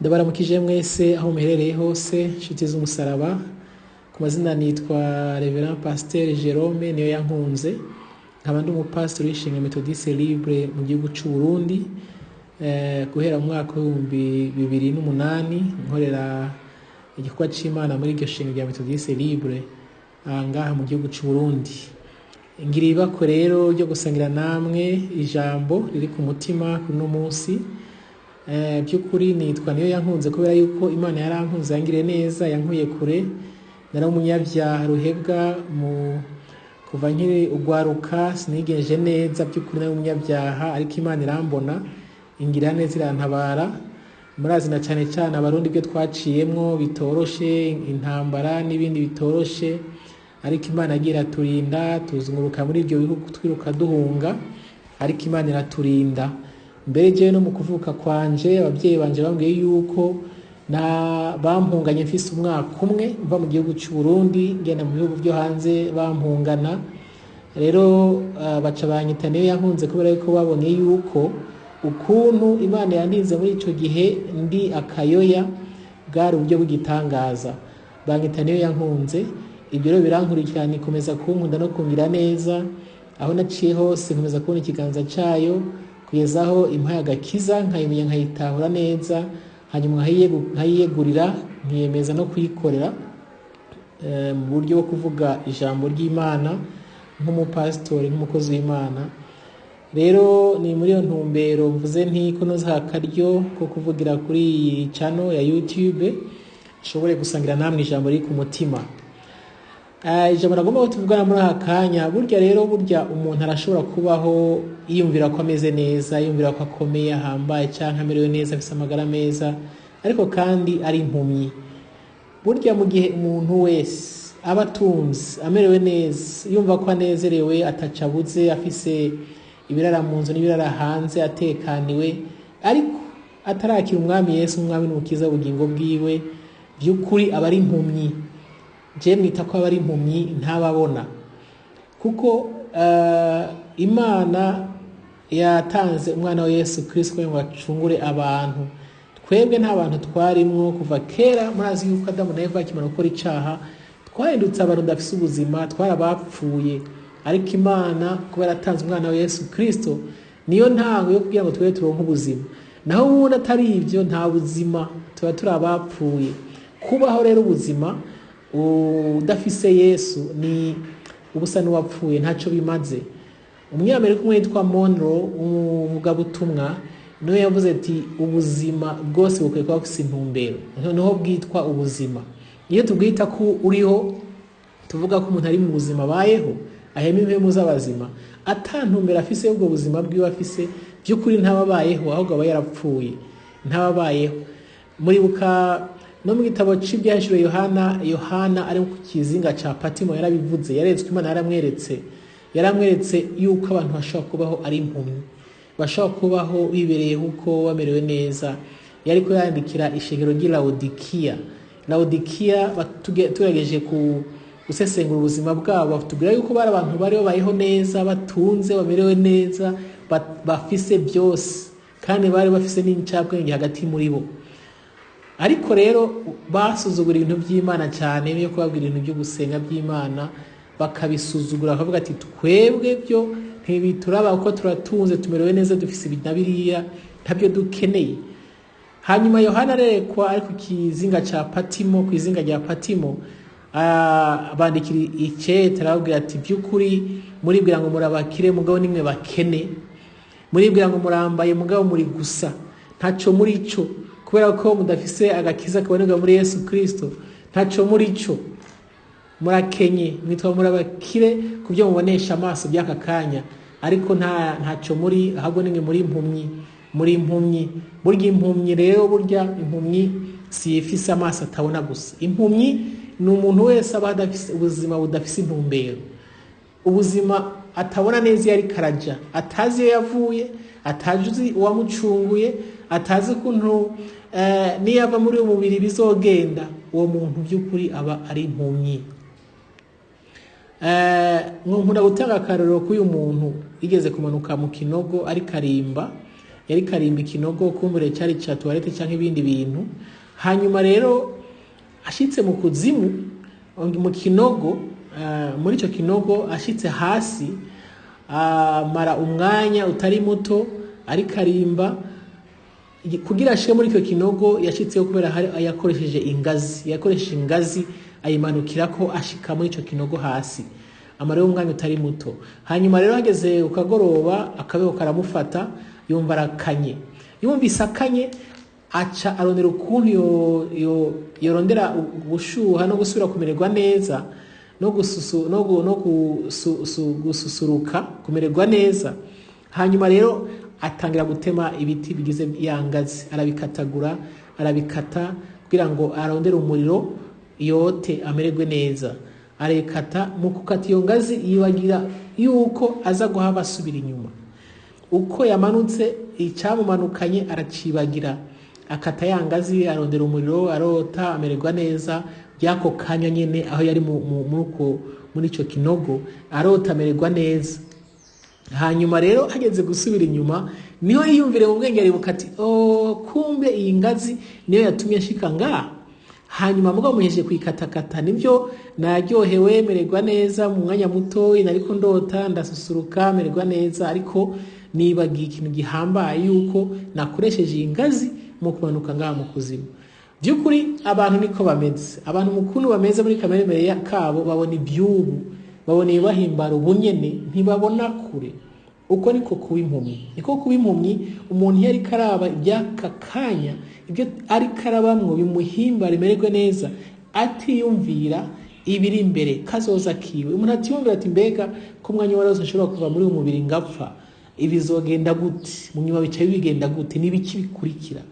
Ndabaramukije mwese aho muherereye hose, inshuti z'umusaraba. Ku mazina nitwa Reverend Pasteur Jerome niyo yankunze, nkaba ndi umupasitori w'ishinga Methodiste Libre mu gihugu c'u Burundi. Guhera mu mwaka w'2008 nkorera igikorwa c'Imana muri iryo shinga rya Methodiste Libre ngaha mu gihugu c'u Burundi. Ngira ibako rero ryo gusangira namwe ijambo riri ku mutima kuri uno munsi. By'ukuri nitwa niyo yankunze kubera yuko Imana yarankunze, yangiriye neza, yankuye kure. Nari umunyabyaha ruhebwa mu kuva nkiri ugwaruka, sinigenje neza, by'ukuri nari umunyabyaha, ariko Imana irambona, ingirira neza, irantabara. Murazi na cyane cyane Abarundi ibyo twaciyemwo bitoroshe, intambara n'ibindi bitoroshe, ariko Imana yagiye iraturinda. Tuzunguruka muri ibyo bihugu twiruka duhunga, ariko Imana iraturinda. Mbere jewe no mu kuvuka kwanje, ababyeyi banje bambwiye yuko na bampunganye mfise umwaka umwe, mva mu gihugu c'u Burundi ngenda mu bihugu byo hanze bampungana. Rero baca banyita niyo yankunze kubera yuko babonye yuko ukuntu Imana yandinze muri ico gihe ndi akayoya bwari uburyo bw'igitangaza. Banyita niyo yankunze. Ibyo rero birankurikirana, ikomeza kunkunda no kungira neza. Aho naciye hose nkomeza kubona ikiganza cayo, kugeza aho impaye agakiza, nkayimenya, nkayitahura neza, hanyuma nkayiyegurira, nkiyemeza no kuyikorera mu buryo bwo kuvuga ijambo ry'Imana nk'umupasitori, nk'umukozi w'Imana. Rero ni muri iyo ntumbero mvuze nti ko noza akaryo ko kuvugira kuri iyi channel ya YouTube, nshobore gusangira namwe ijambo riri ku mutima. Ijambo nagomba ko tuvugana muri aka kanya: burya rero, burya umuntu arashobora kubaho yiyumvira ko ameze neza, yiyumvira ko akomeye, ahambaye, cyangwa amerewe neza, afise amagara meza, ariko kandi ari impumyi. Burya mu gihe umuntu wese aba atunze, amerewe neza, yumva ko anezerewe, ataco abuze, afise ibirara mu nzu n'ibirara hanze, atekaniwe, ariko atarakira Umwami Yesu, Umwami n'Umukiza w'ubugingo bwiwe, by'ukuri aba ari impumyi. Je mwita ko aba ari impumyi, ntababona, kuko Imana yatanze umwana wa Yesu Kristo kugira ngo acungure abantu. Twebwe nta bantu twarimwo kuva kera. Murazi yuko Adamu na Eva bakimara gukora icaha, twahindutse abantu badafise ubuzima, twarabapfuye. Ariko Imana kubera yatanze umwana wa Yesu Kristo, niyo ntango yo kugira ngo twebwe turonke ubuzima. Naho ubundi atari ibyo, nta buzima, tuba turi abapfuye. Kubaho rero ubuzima udafise Yesu ni ubusa n'uwapfuye, ntacyo bimaze. Umunyamerika umwe yitwa Monroe, umuvugabutumwa, niwe yavuze ati: "Ubuzima bwose bukwiye kuba bufise intumbero, niho bwitwa ubuzima." Iyo tubwita ko uriho, tuvuga ko umuntu ari mu buzima, abayeho, ahema impemu z'abazima, ata ntumbero afise y'ubwo buzima bwiwe afise, by'ukuri ntababayeho, ahubwo aba yarapfuye, ntababayeho. Muribuka no mu gitabo c'Ibyahishuriwe Yohana, Yohana ari ku kizinga ca Patimo yarabivuze, yaretswe Imana, yaramweretse yuko abantu bashobora kubaho ari impumyi, bashobora kubaho bibereyeho uko bamerewe neza. Yariko yandikira ishengero ry'i Laodikiya. Laodikiya, tugerageje ku gusesengura ubuzima bwabo, batubwira yuko bari abantu bari babayeho neza, batunze, bamerewe neza, bafise byose, kandi bari bafise n'incabwenge hagati muri bo. Ariko rero basuzugura ibintu by'Imana cyane, yo kubabwira ibintu byo gusenga by'Imana bakabisuzugura, bakavuga ati: "Twebwe byo ntibituraba kuko turatunze, tumerewe neza, dufise ibi na biriya, ntabyo dukeneye." Hanyuma Yohana arerekwa ari ku kizinga ca Patimo, ku izinga rya Patimo, bandikira icete, arababwira ati: "By'ukuri muribwira ngo murabakire, mugabo nimwe bakene. Muribwira ngo murambaye, mugabo muri gusa, ntaco muri co, kubera ko mudafise agakiza kabonerwa muri Yesu Kristo. Ntaco muri co, murakenye. Mwitwa murabakire ku byo mubonesha amaso by'aka kanya, ariko ntaco muri, ahubwo nimwe muri impumyi, muri impumyi." Burya impumyi rero, burya impumyi si ifise amaso atabona gusa. Impumyi ni umuntu wese aba adafise ubuzima, budafise intumbero, ubuzima atabona neza iyo ariko araja, atazi iyo yavuye, atazi uwamucunguye, atazi ukuntu niyo ava muri uyu mubiri bizogenda. Uwo muntu by'ukuri aba ari impumyi. Nkunda gutanga akarorero k'uyu muntu yigeze kumanuka mu kinogo ariko arimba. Yari karimba ikinogo, kumbure cyari ca toilette cyangwa ibindi bintu. Hanyuma rero ashitse mu kuzimu, mu kinogo, muri ico kinogo ashitse hasi, amara umwanya utari muto ariko arimba kugira ashike muri icyo kinogo. Yashitseho kubera hari yakoresheje ingazi, yakoresheje ingazi ayimanukirako ashika muri ico kinogo hasi, amara umwanya utari muto. Hanyuma rero hageze ukagoroba, akabeho karamufata, yumva arakanye. Yumvise akanye, aca arondera ukuntu yorondera gushuha no gusubira kumererwa neza no gususu no gu, no gususuruka, kumererwa neza. Hanyuma rero atangira gutema ibiti bigize ya ngazi, arabikatagura, arabikata kugira ngo arondere umuriro yote amererwe neza. Arekata, mu gukata iyo ngazi yibagira yuko aza guhava asubira inyuma. Uko yamanutse, icyamumanukanye aracibagira, akata ya ngazi, arondera umuriro, arota, amererwa neza by'ako kanya nyene aho yari muri ico kinogo, arota amererwa neza. Hanyuma rero hageze gusubira inyuma, niho yiyumvire mu bwenge, aribuka ati: "Oh, kumbe iyi ngazi niyo yatumye nshika ngaha." Hanyuma mugabo muhejeje kuyikatakata, nibyo naryohewe, mererwa neza mu mwanya muto, nariko ndota, ndasusuruka, mererwa neza, ariko nibagiye ikintu gihambaye, yuko nakoresheje iyi ngazi mu kumanuka ngaha mu kuzimu. By'ukuri abantu niko bameze. Abantu mukunu bameze muri kamere kabo, babona iby'ubu, babona ibibahimbara ubunyene, ntibabona kure. Uko niko kuba impumyi, niko kuba impumyi. Umuntu iyo ariko araba iby'aka kanya, ibyo ariko arabamwo bimuhimbara, imererwe neza, atiyumvira ibiri imbere, kazoza kiwe. Umuntu atiyumvira ati: "Mbega ko umwanya wari wose nshobora kuva muri uyu mubiri ngapfa, ibizogenda gute mu nyuma? Bicaye bigenda gute? N'ibiki bikurikira?"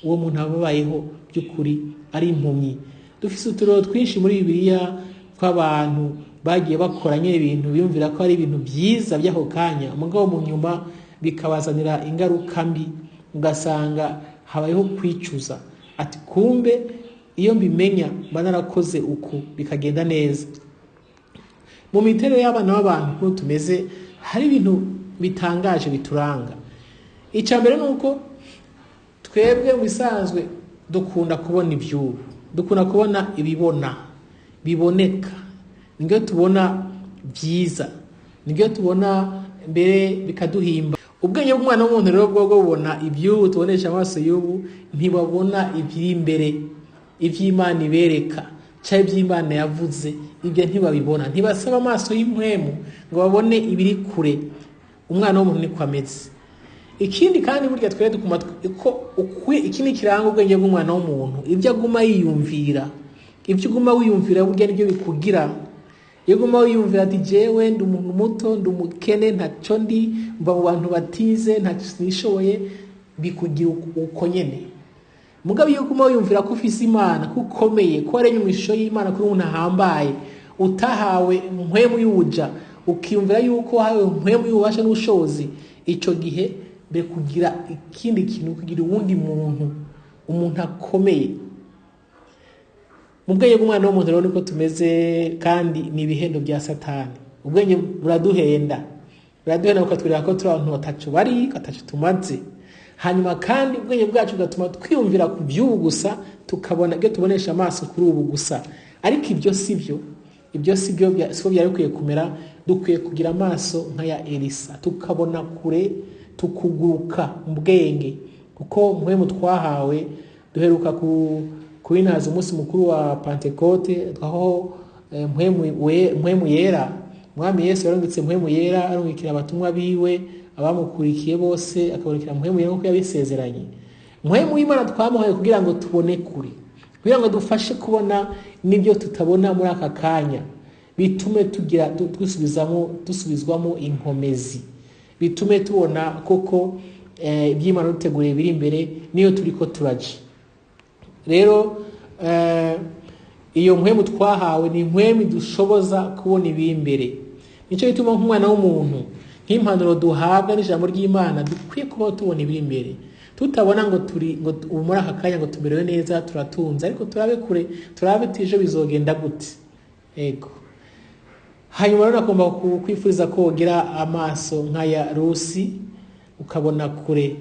Uwo muntu aba abayeho by'ukuri ari impumyi. Dufise uturero twinshi muri Bibiliya tw'abantu bagiye bakora nyine ibintu biyumvira ko ari ibintu byiza by'ako kanya, mugabo mu nyuma bikabazanira ingaruka mbi, ugasanga habayeho kwicuza, ati: "Kumbe iyo mbimenya mba narakoze uku bikagenda neza." Mu miterere y'abana b'abantu ukuntu tumeze, hari ibintu bitangaje bituranga. Icya mbere ni uko twebwe mu bisanzwe dukunda kubona iby'ubu, dukunda kubona ibibona biboneka, nibyo tubona byiza, nibyo tubona mbere bikaduhimba. Ubwenge bw'umwana w'umuntu rero bwo bubona iby'ubu tubonesha amaso y'ubu, ntibabona iby'iri imbere, iby'Imana ibereka cyangwa iby'Imana yavuze. Ibyo ntibabibona, ntibasaba amaso y'impwemu ngo babone ibiri kure. Umwana w'umuntu niko ameze. Ikindi kandi, burya twere dukuma ko iki ni kiranga ubwenge bw'umwana w'umuntu: ibyo aguma yiyumvira. Ibyo uguma wiyumvira burya nibyo bikugira. Iyo uguma wiyumvira ati: "Jewe ndi umuntu muto, ndi umukene, ntacyo ndi, mva mu bantu batize, ntacyo nishoboye," bikugira uko nyene. Mugabo iyo uguma wiyumvira ko ufise Imana, ko ukomeye, ko waremye mu ishusho y'Imana, ko uri umuntu ahambaye, utahawe mpwemu y'ubuja, ukiyumvira yuko wahawe mpwemu y'ububasha n'ubushobozi, ico gihe kugira ikindi kintu, kugira uwundi muntu, umuntu akomeye. Mu bwenge bw'umwana w'umuntu rero niko tumeze, kandi ni ibihendo bya Satani. Ubwenge buraduhenda, buraduhenda bukatwereka ko turi abantu batacu bari, batacu tumaze. Hanyuma kandi ubwenge bwacu bugatuma twiyumvira ku by'ubu gusa, tukabona ibyo tubonesha amaso kuri ubu gusa. Ariko ibyo si byo, ibyo si byo, siko byari bikwiye kumera. Dukwiye kugira amaso nk'aya Elisa, tukabona kure, tukuguruka mu bwenge, kuko mpwemu twahawe, duheruka kuwinaza umunsi mukuru wa Pantekote, aho mpwemu yera, Mwami Yesu yarungitse mpwemu yera, arungikira abatumwa biwe, abamukurikiye bose, akabonekera mpwemu yera nk'uko yabisezeranye. Mpwemu w'Imana twamuhaye kugira ngo tubone kure, kugira ngo dufashe kubona n'ibyo tutabona muri aka kanya, bitume tugira dusubizwamo inkomezi, bitume tubona koko iby'Imana duteguriye biri imbere niyo turiko turaja. Rero iyo mpwemu twahawe ni impwemu idushoboza kubona ibiri imbere. Nicyo gituma nk'umwana w'umuntu, nk'impanuro duhabwa n'ijambo ry'Imana, dukwiye kubaho tubona ibiri imbere, tutabona ngo turi ngo ubu muri aka kanya ngo tumerewe neza, turatunze, ariko turabe kure, turabe ejo bizogenda gute. Ego. Hanyuma rero nagomba kwifuriza ko wogira amaso nk'aya Rusi, ukabona kure.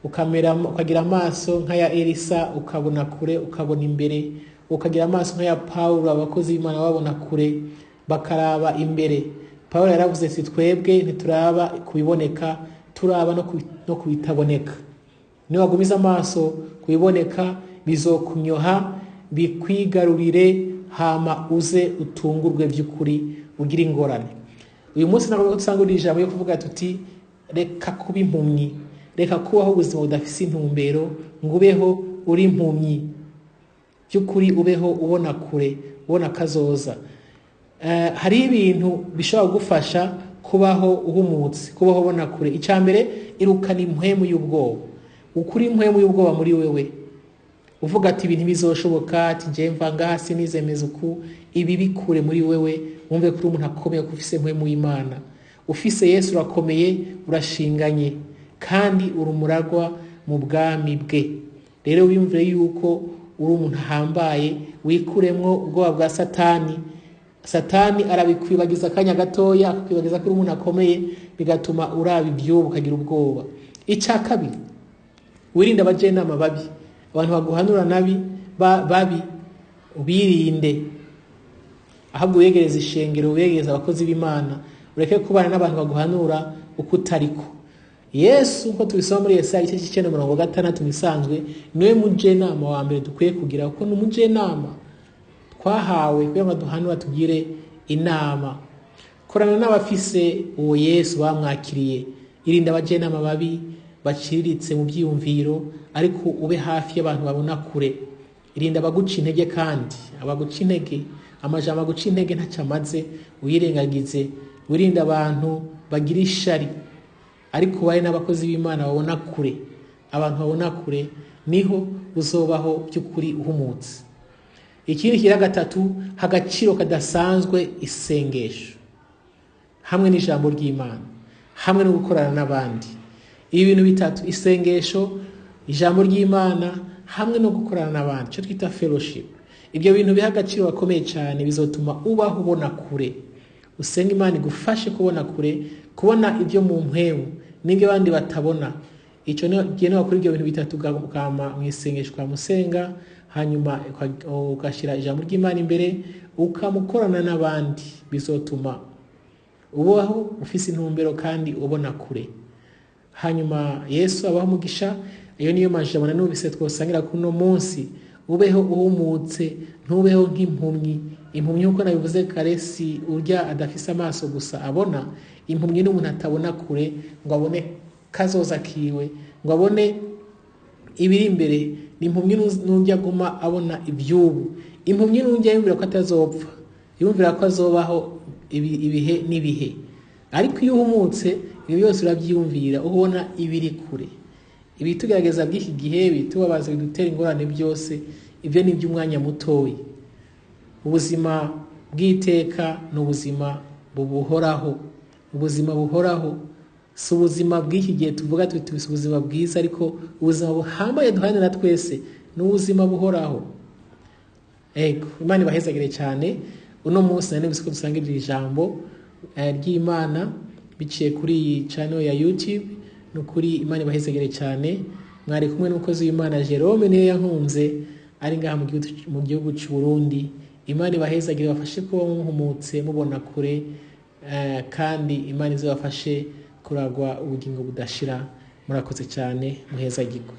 Ukamera, ukagira amaso nk'aya Elisa, ukabona kure, ukabona imbere, ukagira amaso nk'aya Pawulo. Abakozi b'Imana babona kure, bakaraba imbere. Pawulo yaravuze ati twebwe ntituraba kubiboneka, turaba no kubitaboneka. Niwagumiza amaso kubiboneka, bizokunyoha, bikwigarurire, hama uze utungurwe by'ukuri, ugire ingorane. Uyu munsi ntabwo dusanga uri ijambo yo kuvuga tuti reka kuba impumyi, reka kubaho ubuzima budafise intumbero, ngo ubeho uri impumyi. By'ukuri ubeho ubona kure, ubona kazoza. Hari ibintu bishobora kugufasha kubaho uhumutse, kubaho ubona kure. Icya mbere, irukana impwemu y'ubwoba. Ukuri impwemu y'ubwoba muri wewe, uvuga ati ibintu bizoshoboka, ati nje mva ngaha sinizemeza uku, ibi bikure muri wewe, wumve ko uri umuntu akomeye, ko ufise impwemu y'Imana. Ufise Yesu urakomeye, urashinganye, kandi uri umuragwa mu bwami bwe. Rero wiyumvire yuko uri umuntu ahambaye, wikuremwo ubwoba bwa Satani. Satani arabikwibagiza akanya gatoya, akakwibagiza ko uri umuntu akomeye, bigatuma uraba iby'ubu ukagira ubwoba. Icya kabiri, wirinde abajenama babi, abantu baguhanura nabi, babi, ubirinde. Ahubwo wiyegereze ishengero, wiyegereze abakozi b'Imana, ureke kubana n'abantu baguhanura uko utariko. Yesu, nko tubisoma muri Yesaya igice cy'icenda mirongo gatandatu, bisanzwe niwe mujenama wa mbere dukwiye kugira, kuko ni umujenama twahawe kugira ngo duhanure, tugire inama. Korana n'abafise uwo Yesu bamwakiriye. Irinde abajenama babi baciriritse mu byiyumviro, ariko ube hafi y'abantu babona kure. Irinde abaguca intege, kandi abaguca intege, amajambo aguca intege ntacyo amaze, uyirengagize. Wirinde abantu bagira ishari, ariko ubaye n'abakozi b'Imana babona kure. Abantu babona kure niho uzobaho by'ukuri uhumutse. Ikindi kira gatatu, agaciro kadasanzwe isengesho hamwe n'ijambo ry'Imana hamwe no gukorana n'abandi. Ibi bintu bitatu, isengesho, ijambo ry'Imana hamwe no gukorana n'abandi, cyo twita fellowship. Ibyo bintu biha agaciro gakomeye cyane, bizotuma ubaho ubona kure. Usenga Imana igufashe kubona kure, kubona ibyo mu mpwemu n'ibyo abandi batabona. Icyo gihe wakora ibyo bintu bitatu, ukama mu isengesho, ukamusenga, hanyuma ugashyira ijambo ry'Imana imbere, ukamukorana n'abandi, bizotuma ubaho ufise intumbero kandi ubona kure. Hanyuma Yesu abaho umugisha. Iyo niyo majambo nanubise twosangira kuno munsi. Ubeho uhumutse, ntubeho nk'impumyi. Impumyi, nkuko nabivuze kare, si urya adafise amaso gusa abona. Impumyi ni umuntu atabona kure ngo abone kazoza kiwe, ngo abone ibiri imbere. Ni impumyi n'urya aguma abona iby'ubu. Impumyi n'urya yumvira ko atazopfa, yumvira ko azobaho ibihe n'ibihe. Ariko iyo uhumutse, ibyo byose urabyiyumvira, ubona ibiri kure. Ibitugerageza by'iki gihe, bitubabaza, bidutera ingorane byose, ibyo ni iby'umwanya mutoyi. Ubuzima bw'iteka ni ubuzima buhoraho. Ubuzima buhoraho si ubuzima bw'iki gihe tuvuga tuti ubuzima bwiza, ariko ubuzima buhambaye duharanira twese ni ubuzima buhoraho. Ego, Imana ibahezagire cyane. Uno munsi nari ko dusanga iri jambo ry'Imana biciye kuri iyi channel ya YouTube. Nukuri Imana ibahezagire cyane. Mwari kumwe n'umukozi w'Imana Jerome niyo yankunze, ari ngaha mu gihugu cy'u Burundi. Imana ibahezagire, bafashe kuba muhumutse, mubona kure, kandi Imana izabafashe kuragwa ubugingo budashira. Murakoze cyane, muhezagirwe.